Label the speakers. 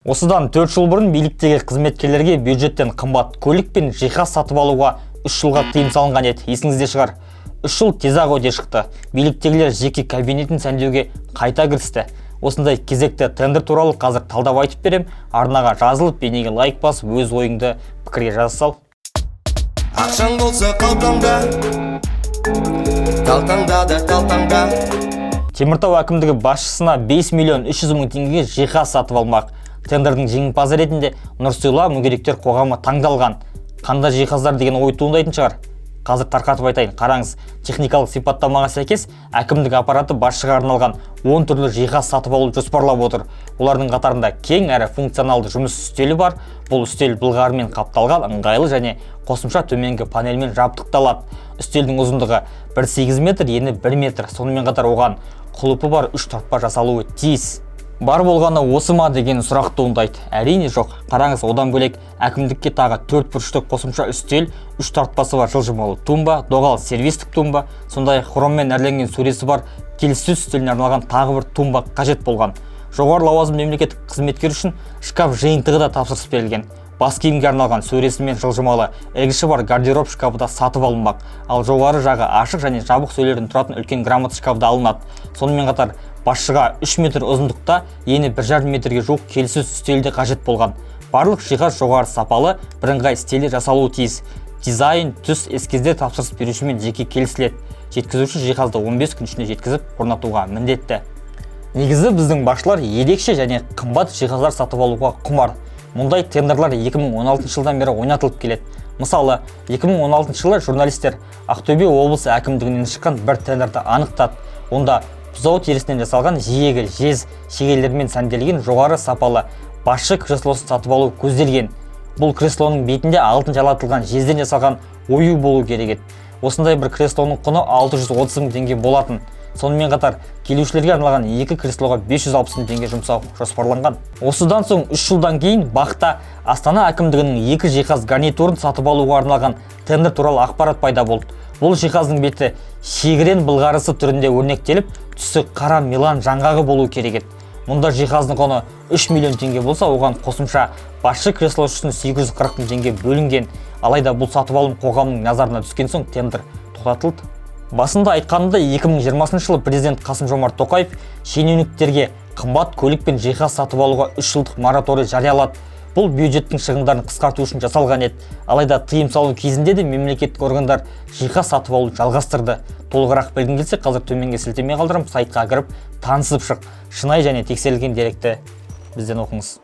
Speaker 1: Осыдан 4 жыл бұрын биліктегі қызметкерлерге бюджеттен қымбат көлік пен жиһаз сатып алуға 3 жылға тыйым салынған еді, есіңізде шығар. 3 жыл тез-ақ өте шықты. Биліктегілер жеке кабинетін сәндеуге қайта кірісті. Осындай кезекті тендер туралы қазір талдап айтып берем. Арнаға жазылып, бейнеге лайк басып, өз ойыңды пікірге жаза сал.
Speaker 2: Ақшаң болса қалтаңда, талтаңда да талтаңда.
Speaker 1: Теміртау әкімдігі басшысына 5 миллион 300 мың теңгеге жиһаз сатып алмақ. Тендердің жеңімпазы ретінде «Нұрсила» мүгедектер қоғамы таңдалған. Қандай жиһаздар деген ой туындайтын шығар. Қазір тарқатып айтайын. Қараңыз, техникалық сипаттамаға сәйкес, әкімдік аппараты басшыға арналған 10 түрлі жиһаз сатып алуды жоспарлап отыр. Олардың қатарында кең әрі функционалды жұмыс үстелі бар. Бұл үстел былғарымен қапталған, ыңғайлы және қосымша төменгі панельмен жабдықталады. Үстелдің ұзындығы 1,8 метр, ені 1 метр. Сонымен қатар оған құлыпы бар үш тартпа жасалуы тиіс. Бар болғаны осы ма деген сұрақ туындайды. Әрине, жоқ. Қараңыз, одан бөлек әкімдікке тағы төрт бұрышты қосымша үстел, үш тартпасы бар жылжымалы тумба, доғал сервистік тумба, сондай-ақ хроммен әрленген сөресі бар келіссөз үстеліне арналған тағы бір тумба қажет болған. Жоғары лауазымды мемлекеттік қызметкер үшін шкаф жиынтығы да тапсырыс берілген. Бас киімге арналған сөресі мен жылжымалы ілгіші бар гардероб шкафы да сатып алынбақ. Ал жоғары жағы ашық және жабық сөрелерден тұратын үлкен грамота шкафы да алынады. Сонымен қатар басшыға 3 метр ұзындықта, ені 1,5 метрге жуық келіссөз үстелі де қажет болған. Барлық жиһаз жоғары сапалы, бірыңғай стильде жасалуы тиіс. Дизайн, түс, эскиздер тапсырыс берушімен жеке келісіледі. Жеткізуші жиһазды 15 күн ішінде жеткізіп, орнатуға міндетті. Негізі, біздің басшылар ерекше және қымбат жиһаздар сатып алуға құмар. Мұндай тендерлар 2016 жылдан бері ойнатылып келеді. Мысалы, 2016 жылы журналистер Ақтөбе облысы әкімдігінен шыққан бір тендерді анықтады. Онда бұзау терісінен жасалған, жиегі жез шегелермен сәнделген жоғары сапалы басшы креслосын сатып алу көзделген. Бұл креслоның бетінде алтын жалатылған жезден жасалған ою болу керек еді. Осындай бір креслоның құны 630 мың теңге болатын. Сонымен қатар келушілерге арналған екі креслоға 560 мың теңге жұмсау жоспарланған. Осыдан соң 3 жылдан кейін БАҚ-та Астана әкімдігінің екі жиһаз гарнитурын сатып алуға арналған тендер туралы ақпарат пайда болды. Бұл жиһаздың беті шегірен былғарысы түрінде өрнектеліп, түсі қара милан жаңғағы болу керек еді. Мұнда жиһаздың құны 3 миллион теңге болса, оған қосымша басшы креслосы үшін 840 мың теңге бөлінген. Алайда бұл сатып алым қоғамның назарына түскен соң, тендер тоқтатылды. Басында айтқанымдай, 2020 жылы президент Қасым-Жомарт Тоқаев шенеуніктерге қымбат көлік пен жиһаз сатып алуға 3 жылдық мораторий жариялады. Бұл бюджеттің шығындарын қысқарту үшін жасалған еді. Алайда тыйым салу кезінде де мемлекеттік органдар жиһаз сатып алуды жалғастырды. Толығырақ білгің келсе, қазір төменге сілтеме қалдырамын, сайтқа кіріп танысып шық. Шынайы және тексерілген деректі бізден оқыңыз.